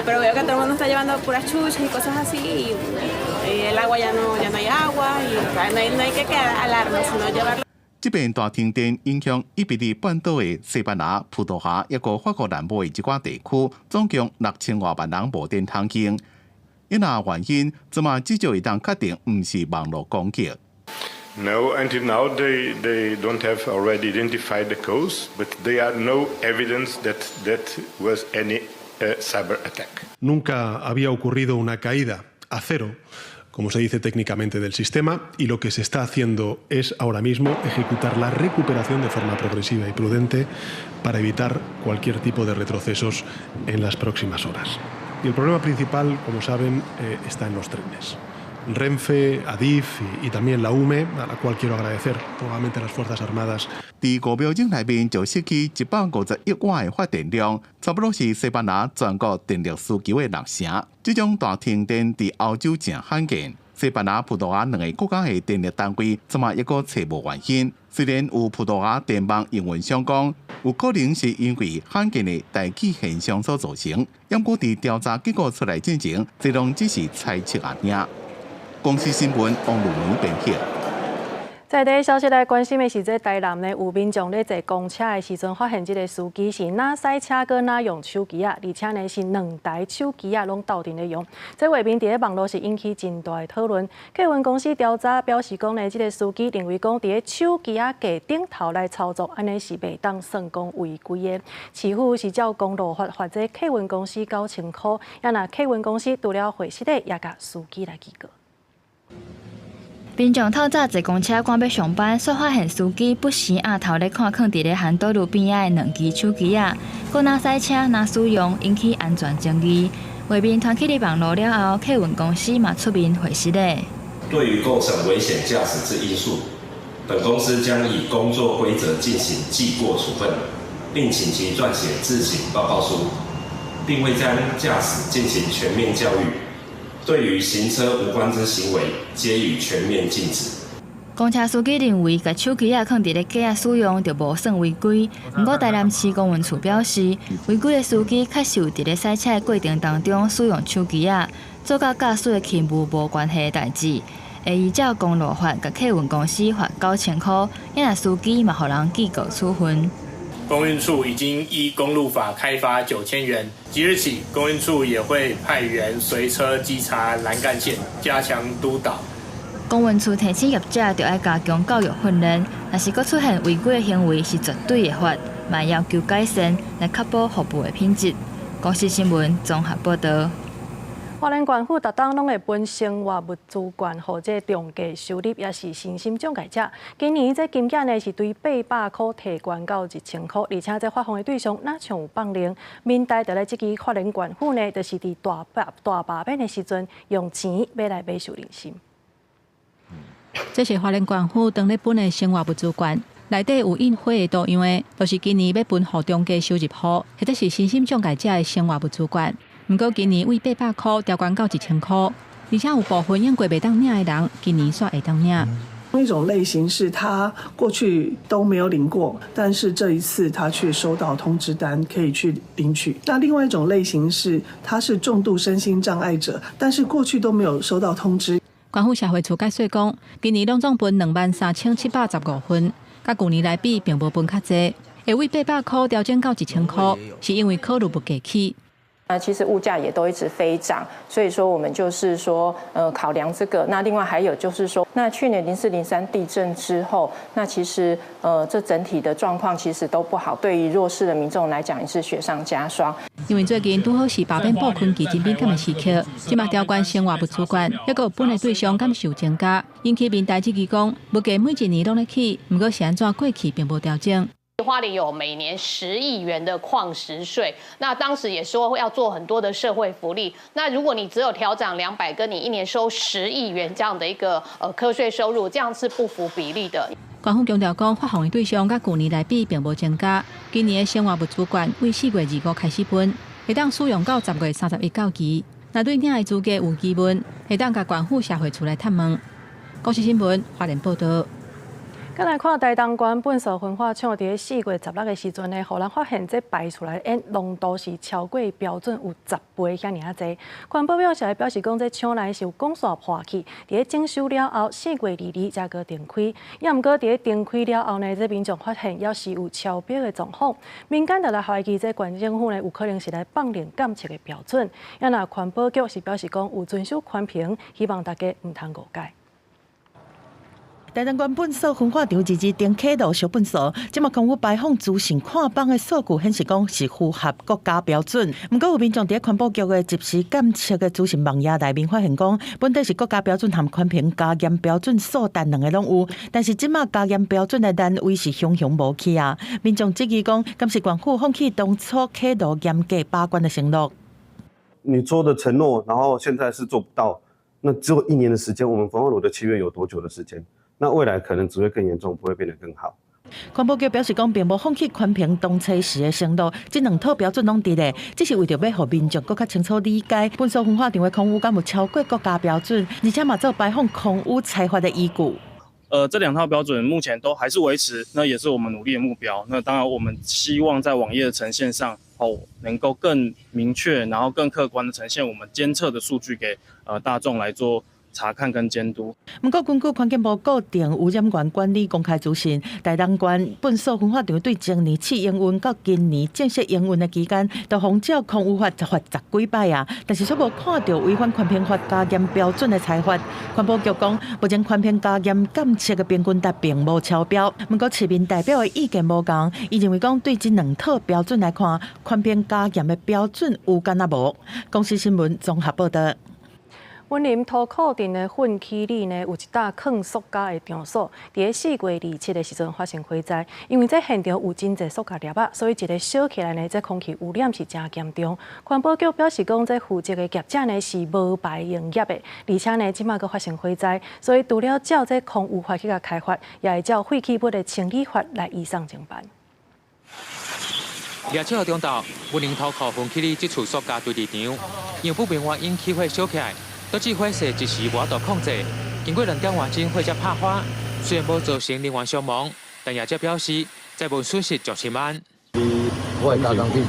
Pero veo que todo el mundo está llevando puras chuches y cosas así y el agua ya no hay agua y no hay que crear alarma, sino llevarlo. 這遍大停電影響伊比利半島的西班牙、葡萄牙，抑閣法國南部的一寡地區，總共6000外萬人無電通用。因那原因，這馬至少會當確定，毋是網路攻擊。 No, until now they don't have already identified the cause, but there are no evidence that that was any cyber attack. Nunca había ocurrido una caída a cero, como se dice técnicamente, del sistema, y lo que se está haciendo es ahora mismo ejecutar la recuperación de forma progresiva y prudente para evitar cualquier tipo de retrocesos en las próximas horas. Y el problema principal, como saben, está en los trenes. Renfe, Adif y también la UME, a la cual quiero agradecer nuevamente a las Fuerzas Armadas. 佇5秒鐘內面就失去150億瓦的發電量，差不多是西班牙全國電力需求的六成。這種大停電佇歐洲誠罕見。西班牙、葡萄牙兩个國家的電力單位，這馬抑閣揣無原因。雖然有葡萄牙電網營運商講，有可能是因為罕見的大氣現象所造成，毋過佇調查結果出來之前，這攏只是猜測而已。公視新聞王路文編輯。在這消息來關心的是，這台南呢有民眾咧坐公車的時陣，發現這个司機是若駛車閣若用手機仔，而且呢是兩台手機仔攏鬥陣咧用。這畫面佇咧網路是引起真大的討論。客運公司調查表示講呢，這个司機認為講佇咧手機仔架頂頭來操作，按呢是袂當算講違規的。市府是照公路法罰這客運公司9000箍，啊若客運公司除了會失的，也共司機來警告。民眾透早坐公車趕欲上班，煞發現司機不時仰頭咧看囥佇咧行道路邊仔的兩支手機仔，閣若駛車若使用，引起安全爭議。畫面傳去佇網路了後，客運公司嘛出面回釋咧。對於構成危險駕駛之因素，本公司將以工作規則進行記過處分，並請其撰寫自省報告書，並會將駕駛進行全面教育。對於行車無關之行為，皆予全面禁止。公車司機認為，共手機仔囥佇咧架仔使用就無算違規。毋過台南市公運處表示，違規的司機確實有佇咧駛車的過程當中使用手機仔，做佮駕駛的勤務無關係的代誌，會依照公路法共客運公司罰9000箍，啊若司機嘛予人記過處分。公運處已經依公路法開罰9000元，即日起，公運處也會派員隨車稽查蘭幹線，加強督導。公運處提醒業者，著愛加強教育訓練，若是閣出現違規的行為，是絕對會罰，嘛要求改善，來確保服務的品質。公視新聞綜合報導。花蓮縣府逐冬攏會分生活物資券，予這重低收入抑是身心障礙者。今年這金額呢是對800箍提懸到1000箍，而且這發放的對象若像有放靈。民代就咧這支花蓮縣府呢，就是佇大罷大罷免的時陣，用錢欲來買受人心。這是花蓮縣府當咧分的生活物資券，內底有印花的圖樣的，就是今年欲分予中低收入戶，或者是身心障礙者的生活物資券。毋過今年對800箍調懸到1000箍，而且有部分用過袂當領的人，今年煞會當領。一種類型是他過去都沒有領過，但是這一次他卻收到通知單，可以去領取。那另外一種類型是他是重度身心障礙者，但是過去都沒有收到通知。縣府社會處解說講，今年攏總分23,715份，佮舊年來比並無分較濟，會為800箍調整到1000箍，是因為考慮物價起。那其實物價也都一直飛漲，所以說我們就是說，考量這個。那另外還有就是說，那去年0403地震之後，那其實，這整體的狀況其實都不好，對於弱勢的民眾來講也是雪上加霜。因為最近拄好是罷免布昆記真敏感的時刻，這馬調懸生活物資懸，抑閣有分的對象敢受增加，引起民代質疑講，物價每一年攏咧起，毋過是按怎過去並無調整。花蓮有每年10億元的礦石稅，那當時也說要做很多的社會福利。那如果你只有調漲200，跟你一年收十億元這樣的一個課稅收入，這樣是不符比例的。官方強調講，發放的對象佮舊年來比並無增加。今年的生活物資券為4月25開始分，會當使用到10月31到期。若對領的資格有疑問，會當共縣府社會處來探問。公視新聞花蓮報導。再來看台東縣糞埽焚化廠，佇4月16的時陣呢，予人發現這排出來的煙濃度是超過標準有10倍遐爾仔濟。環保表示表示講，這廠內是有管線破去，佇整修了後，4月22才閣重開。也毋過佇重開了後呢，這民眾發現猶是有超標的狀況，民間就來懷疑這縣政府呢有可能是來放任監測的標準。也若環保局是表示講有遵守環評，希望大家毋通誤解。台東縣糞埽焚化廠二二重啟爐燒糞埽，這馬空污排放資訊看板的數據顯示講是符合國家標準。毋過有民眾佇環保局的即時監測的資訊網頁內面發現講，本底是國家標準和環評加驗標準數單兩个攏有，但是這馬加驗標準的單位是雄雄無去啊！民眾質疑講，敢是縣府放棄當初啟爐嚴格把關的承諾？你做的承諾，然後現在是做不到，那只有一年的時間，我們焚化爐的契約有多久的時間？那未來可能只會更嚴重，不會變得更好。環保局表示講，並無放棄環評當初時的承諾，這兩套標準攏佇咧，只是為著欲予民眾閣較清楚理解，糞埽焚化廠的空污敢有超過國家標準，而且嘛做排放空污裁罰的依據。這兩套標準目前都還是維持，那也是我們努力的目標。那當然，我們希望在網頁的呈現上，能夠更明確，然後更客觀的呈現我們監測的數據給大眾來做查看跟監督。毋過，根據環境部固定污染源管理公開資訊，台東縣糞埽焚化廠對前年試營運到今年正式營運的期間，都予照空污法罰十幾擺啊，但是卻無看著違反環評法加嚴標準的裁罰。環保局講，目前環評加嚴監測的平均值並無超標。毋過市民代表的意見無仝，伊認為講對這兩套標準來看，環評加嚴的標準有敢若無。公視新聞綜合報導。雲林塗鼓鎮的糞墘里呢，有一搭囥塑膠的場所，佇4月27的時陣發生火災。因為這現場有真濟塑膠粒仔，所以一个燒起來呢，這空氣污染是誠嚴重。環保局表示講，這負責的業者呢是無牌營業的，而且呢這馬閣發生火災，所以除了照這空污法去共開罰，也會照廢棄物的清理法來移送偵辦。27號中晝，雲林塗鼓糞墘里這處塑膠堆置場，因不明原因起火燒起來。導致火勢一時無法度控制，經過2點外鐘火才拍花，雖然無造成人員傷亡，但業者表示財物損失上千萬。我會加工品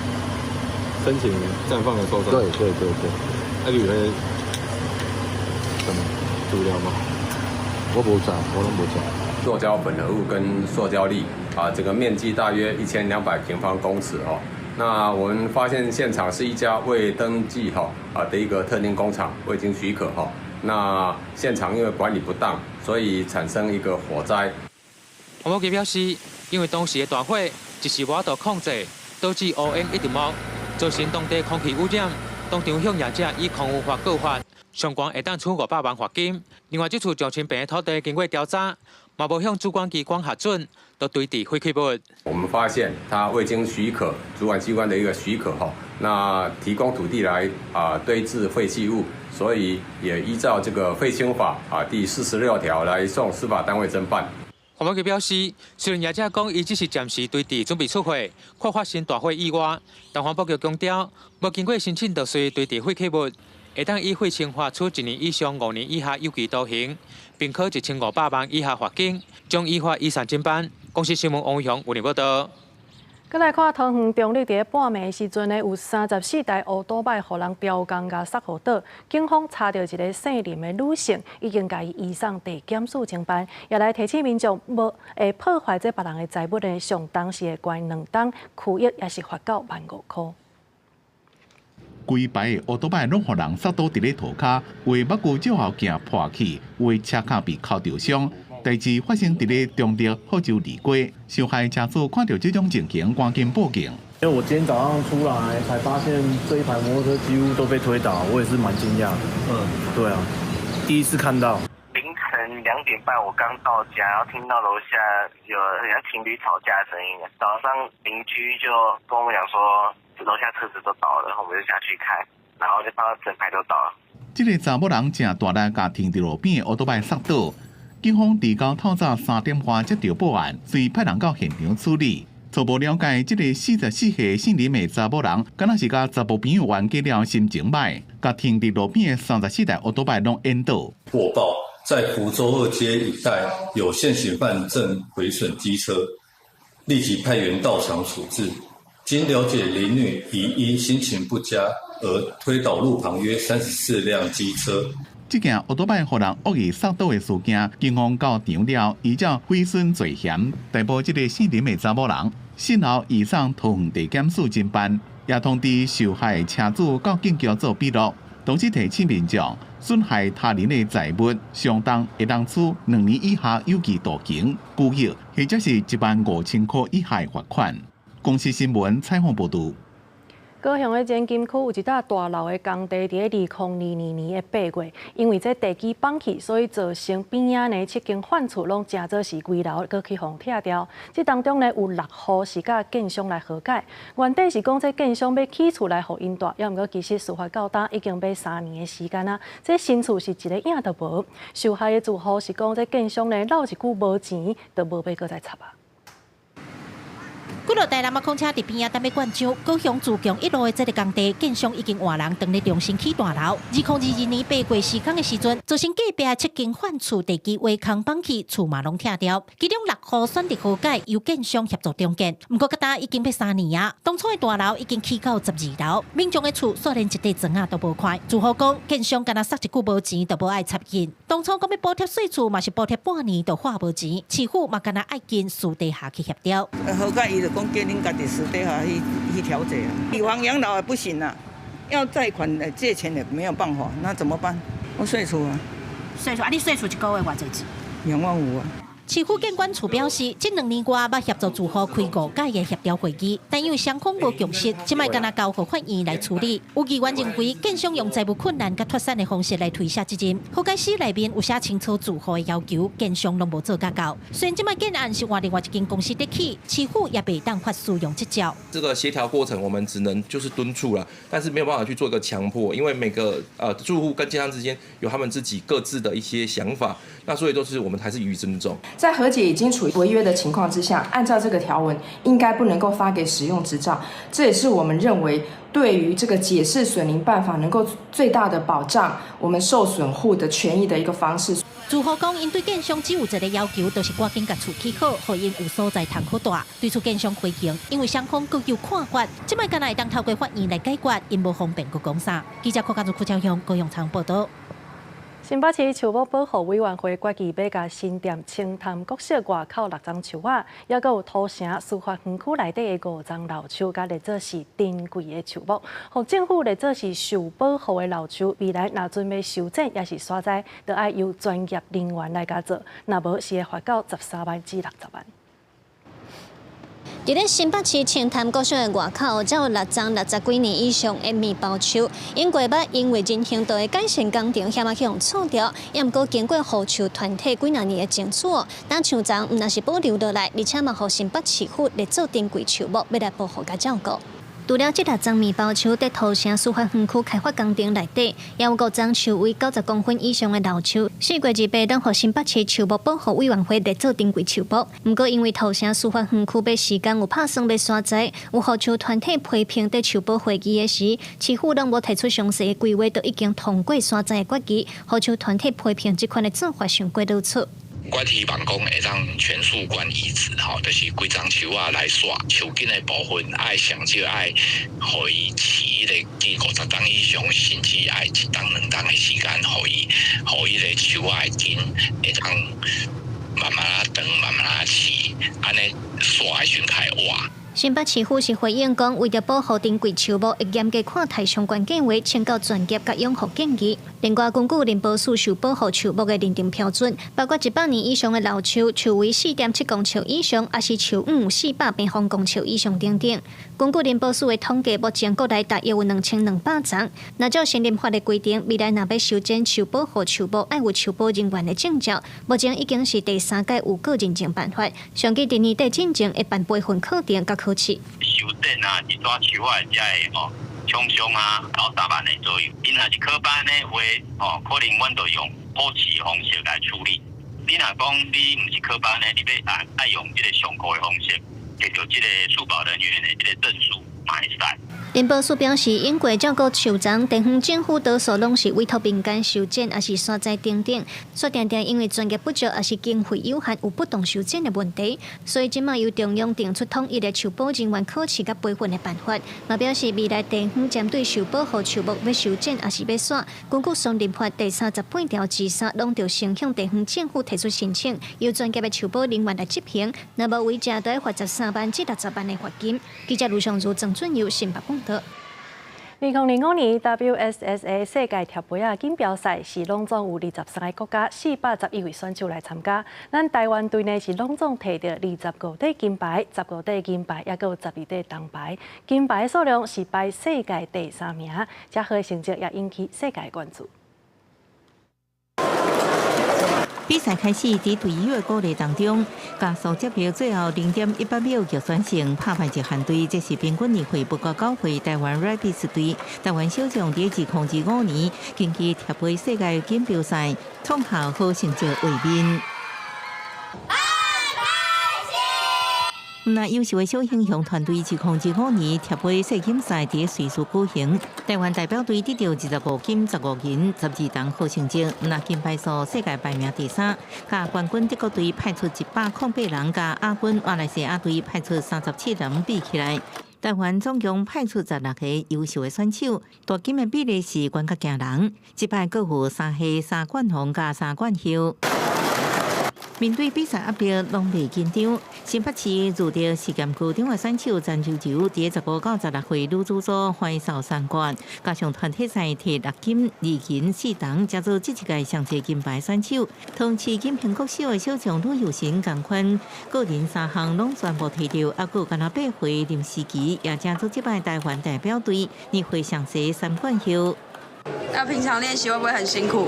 申請暫放的受傷。對對對對。啊，你有什麼資料嗎？我無查，我攏無查。塑膠混合物跟塑膠粒啊，這個面積大約1200平方公尺哦。那我們發現現場是一家未登記哈啊的一個特定工廠，未經許可哈。那現場因為管理不當，所以產生一個火災。環保局表示，因為當時的大火一時無法度控制，導致烏煙一直冒，造成當地空氣污染。當場向業者以空污法告發，上懸會當處500萬罰金。另外，這處上千坪的土地經過調查，嘛無向主管機關核准，就堆置廢棄物。我們發現他未經許可，主管機關的一個許可哈，那提供土地來啊堆置廢棄物，所以也依照這個廢清法啊第46條來送司法單位偵辦。環保局表示，雖然業者講伊只是暫時堆置準備出貨，恐發生大火意外，但環保局強調，無經過申請就隨意堆置廢棄物，會當依廢清法處1年以上5年以下有期徒刑，並科1500萬以下罰金，將依法移送偵辦。公視新聞王雄有報道。閣來看桃園中壢佇咧半暝時陣呢，有34台烏多擺予人刁工共捒予倒，警方查著一个姓林的女性，已經共伊移送地檢署偵辦，也來提醒民眾，無會破壞這別人的財物呢，上重是會關2冬，拘役抑是罰到15,000塊。規排的烏多擺攏予人捒倒佇咧塗跤，有的目睭照後鏡破去，有的車跤被敲著傷。代誌發生佇咧中壢福州二街，受害車主看著這種情形，趕緊報警。因為我今天早上出來才發現這一排摩托車幾乎都被推倒，我也是蠻驚訝的。對啊，第一次看到。凌晨2點半，我剛到家，然後聽到樓下有人家情侶吵架的聲音。早上鄰居就跟我們講說，樓下車子都倒了，我們就下去看，然後就發現整排都倒了。這个查某人誠大力，共停佇路邊的烏多擺捒倒。警方佇到透早3點外接著報案，隨派人到現場處理。初步了解，這个44歲姓林的查某人，敢若是佮查埔朋友冤家了，心情䆀，共停佇路邊的34台烏多擺攏顛倒。獲報在福州二街一帶有現行犯正毀損機車，立即派員到場處置。經了解，林女疑因心情不佳而推倒路旁約34輛機車。這件烏多擺予人惡意捒倒的事件，警方到場了，依照毀損罪嫌逮捕這个姓林的查某人，訊後移送桃園地檢署偵辦，也通知受害車主到警局做筆錄。同時提醒民眾，損害他人的財物，相當會當處2年以下有期徒刑、拘役，或者是15,000塊以下罰款。公視新聞採訪報導。高雄的前金區有一搭大樓的工地，佇咧2022年的8月，因為這地基崩去，所以造成邊仔呢七間販厝攏成做是危樓，閣去予拆掉。這當中呢有六戶是佮建商來和解，原底是講這建商欲起厝來予𪜶蹛，猶毋過其實事發到今已經欲3年的時間啊，這新厝是一个影都無。受害的住戶是講這建商呢落一句無錢，就無欲閣再插啊。幾落台南仔礦車佇邊仔等欲灌漿，高雄自強一路的這个工地，建商已經換人當咧重新起大樓。2022年8月施工的時陣，造成隔壁七間販厝地基挖空崩去，厝嘛攏拆掉。其中六戶選擇和解，由建商協助重建。毋過到今已經欲3年啊，當初的大樓已經起到12樓，民眾的厝煞連一塊磚仔都無看。住戶講，建商干焦說一句無錢，就無愛插建。當初講欲補貼稅厝，嘛是補貼半年就話無錢，市府嘛干焦愛經私底下去協調。和解伊就講叫恁家己私底下去調解啊。以房養老也不行啊，要貸款借錢也沒有辦法，那怎麼辦？我稅厝啊。稅厝啊！你稅厝一個月偌濟錢？2萬5啊。市府建管處表示，這2年外捌協助住戶開五擺的協調會議，但因為雙方無共識，這擺干焦交予法院來處理。有議員認為，建商用財務困難佮脫產的方式來推卸責任，和解書內面有寫清楚住戶的要求，建商攏無做甲到。雖然這擺建案是換另外一間公司咧起，市府也袂當發使用執照。這個協調過程，我們只能就是敦促了，但是沒有辦法去做一個強迫，因為每個住戶跟建商之間有他們自己各自的一些想法，那所以都是我們還是予以尊重。在和解已經處於違約的情況之下，按照這個條文，應該不能夠發給使用執照。這也是我們認為對於這個解釋損鄰辦法能夠最大的保障我們受損戶的權益的一個方式。住戶講，𪜶對建商只有一个要求，就是趕緊共厝起好，予𪜶有所在通好蹛。對此建商回應，因為雙方各有看法，這擺干焦會當透過法院來解決，𪜶無方便閣講啥。記者柯家祖、柯超雄、高雄採訪報導。新北市樹木保護委員會決議欲共新店清潭國小外口六叢樹仔，抑閣有土城司法園區內底的五叢老樹，共列做是珍貴的樹木，予政府列做是受保護的老樹，未來若準備修剪抑是雪災，就愛由專業人員來共做，若無是會罰到13萬至60萬。佇咧新北市清潭國小的外口，才有六叢60幾年以上的麵包樹，頂個月因為人行道的改善工程，險仔去予鑿掉，也毋過經過護樹團體幾若年的爭取，當樹叢毋但是保留落來，而且嘛予新北市府列做珍貴樹木，欲來保護佮照顧。除了這六叢麵包樹佇頭城司法園區開發工程內底，也有五叢樹圍90公分以上的老樹。4月28攏予新北市樹木保護委員會列做珍貴樹木。毋過因為頭城司法園區欲施工有拍算欲山栽，有護樹團體批評佇樹保會議的時，市府攏無提出詳細的規劃，就已經通過山栽的決議。護樹團體批評這款的做法傷過魯莽。我希望講會當全樹冠移植吼，就是規叢樹仔來徙，樹根的部分愛上少愛予伊飼彼個經50冬以上，甚至愛1冬2冬的時間，予伊予彼個樹仔的根會當慢慢仔長，慢慢仔飼，按呢徙的時陣較會活。新北市府是回應講，為著保護珍貴樹木，會嚴格看待相關計劃，請教專業佮養護建議。另外，根據林保署受保護樹木的認定標準，包括100年以上的老樹，樹圍4.7公尺以上，抑是樹冠有400平方公尺以上等等。根據林保署的統計，目前國內大約有2200叢。若照森林法的規定，未來若欲修剪受保護樹木，愛有樹保人員的證照。目前已經是第三屆有過認證辦法，上記佇年底進前會辦培訓課程佮考試。修剪啊，一撮樹仔才會吼，廠商啊，九三萬的左右。𪜶若是科班的話，吼，可能阮就用保持方式來處理。你若講你毋是科班的，你欲愛愛用這个上課的方式，摕著這个樹保人員的這个證書，嘛會使。林保署表示，經過照顧樹叢，地方政府多數攏是委託民間修剪，抑是山栽等等，煞定定因為專業不足，抑是經費有限，有不當修剪的問題，所以這馬由中央定出統一的樹保人員考試佮培訓的辦法。嘛表示未來地方針對受保護樹木欲修剪，抑是欲徙，根據森林法第38條之3，攏著先向地方政府提出申請，由專業的樹保人員來執行。若無違者，著愛罰13萬至60萬的罰金。記者盧尚如、鄭俊佑新北報導。2025年 WSSA 世界鐵杯仔錦標賽是攏總有23個國家411位選手來參加。咱台灣隊呢是攏總提著25塊金牌、15塊銀牌，抑閣有12塊銅牌，金牌數量是排世界第三名。遮好的成績也引起世界關注。比賽開始，佇隊友的鼓勵當中，加速接票最後0.18秒就選勝，拍敗日韓隊。這是平均年歲不夠9歲台灣 Rabbits 隊。台灣小將佇2025年根據鐵杯世界錦標賽創下好成績衛冕。那優秀的小英雄團隊，2025年鐵杯世錦賽佇瑞士舉行，台灣代表隊得著25金、15銀、12銅好成績。那金牌數世界排名第三，佮冠軍德國隊派出108人，佮亞軍馬來西亞隊派出37人比起來，台灣總共派出16個優秀的選手，奪金的比例是懸較驚人。這擺閣有三系三冠王佮三冠后。面對比賽壓力，攏袂緊張。新北市入著實驗高中的選手陳柔柔，佇15到16歲女子組橫掃三冠，加上團體賽摕6金、2銀、4銅，成做這一屆上濟金牌選手。同時，金平國小的小將呂佑成仝款，個人三項攏全部摕著，猶閣有干焦8歲林思琪，也成做這擺台灣代表隊年歲上濟三冠后。那平常練習會不會很辛苦？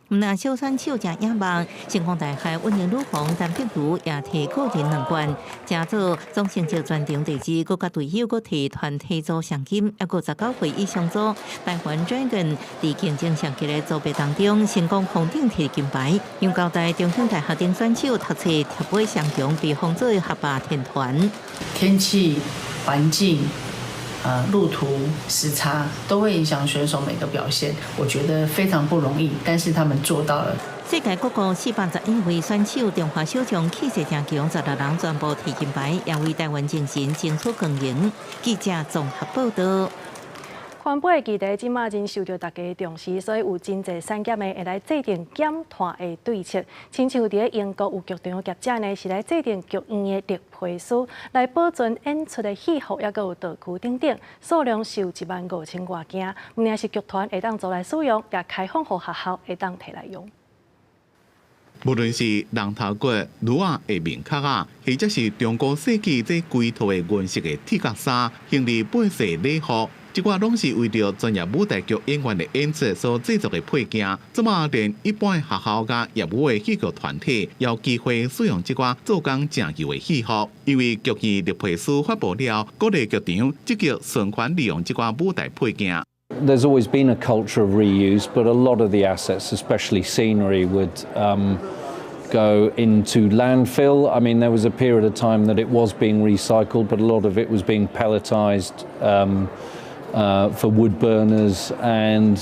毋但小選手誠野望，成功大學溫柔女皇陳碧如也摕個人兩冠，成做總成績全場第二，閣佮隊友閣摕團體組上金，猶閣19歲以上組台灣 Dragon 佇競爭上激的組別當中成功封頂摕金牌。楊交代中興大學頂選手讀冊鐵杯雙強，被封做學霸天團。天氣、環境、路途時差都會影響選手每個表現，我覺得非常不容易，但是他們做到了。世界各國411位選手，中華小將氣勢誠強，16人全部提金牌，也為台灣精神爭取光榮。記者綜合報道。環保的議題這馬真受著大家的重視，所以有真濟產業的會來制定減碳的對策。親像佇咧英國有劇場業者呢，是來制定劇院的綠皮書，來保存演出的戲服，抑閣有道具等等，數量是有1萬5千外件。毋但是劇團會當租來使用，也開放予學校會當提來用。無論是人頭骨、驢仔的面殼仔，或者是中古世紀這規套的銀色的鐵甲衫，亨利八世禮服。這寡攏是為著專業舞台劇演員的演出所製作的配件。這馬連一般的學校佮業餘的戲劇團體，也有機會使用這寡做工誠舊的戲服。因為劇院綠皮書發布了，鼓勵劇場積極循環利用這寡舞台配件。 There's always been a culture of reuse, but a lot of the assets, especially scenery, would go into landfill. I mean, there was a period of time that it was being recycled, but a lot of it was being pelletized for wood burners, and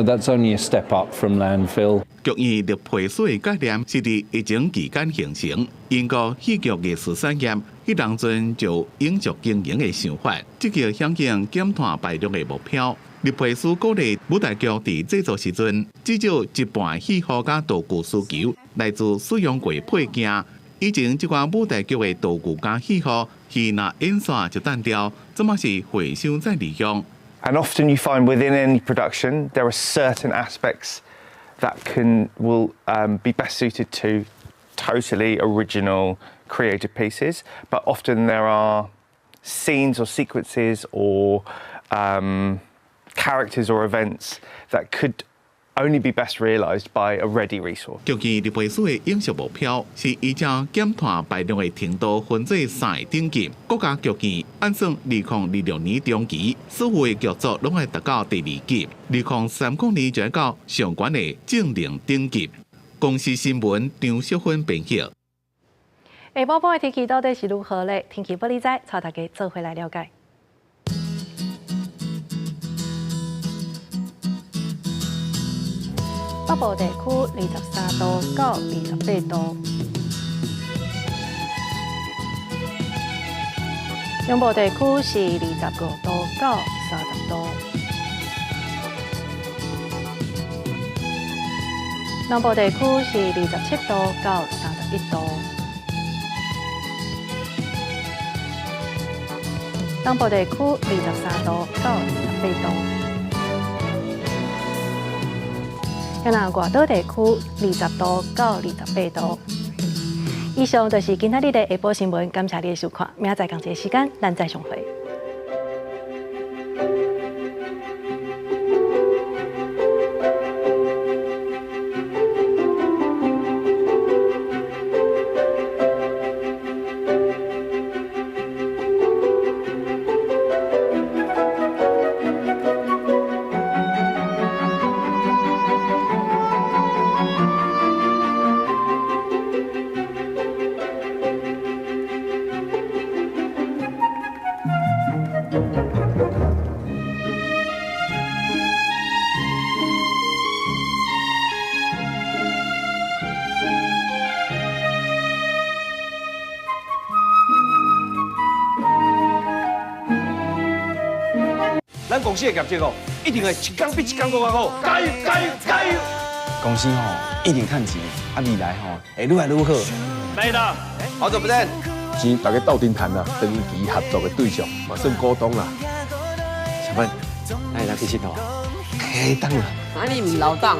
that's only a step up from landfill. 劇院綠皮書的概念是佇疫情期間形成。英國戲劇藝術產業，彼當陣就永續經營的想法，積極響應減碳排量的目標。綠皮書鼓勵舞台劇佇製作時陣，至少一半戲服佮道具需求來自使用過配件。以前這款舞台劇的道具佮戲服，戲若演煞就擲掉，這馬是回收再利用。 And often you find within any production there are certain aspects that can will be best suited to totally original creative pieces, but often there are scenes or sequences or characters or events that could only be best realised by a ready resource. 劇院綠皮書的永續目標是依照減碳排量的程度分做三个等級。國家劇院按算2026年中期，所有的劇作攏愛達到第二級；2030年就愛到上懸的淨零等級。公視新聞張淑芬編輯。下晡晡的天氣到底是如何咧？天氣報你知，帶大家做伙來了解。北部地區23度到28度，中部地區是25度到30度，南部地區是27度到31度，東部地區23度到28度。那外島地區20度到28度。以上就是今仔日的下晡新聞，感謝你的收看，明仔載仝一个時間，咱再相會。咱公司的業績哦，一定會一工比一工閣較好，加油加油加油！公司吼一定趁錢，啊未來吼會愈來愈好。來啦，好久不見。是大家鬥陣趁啦，長期合作的對象，嘛算股東啦。小芬，咱會當去𨑨迌？會當啦。啊，你毋留等？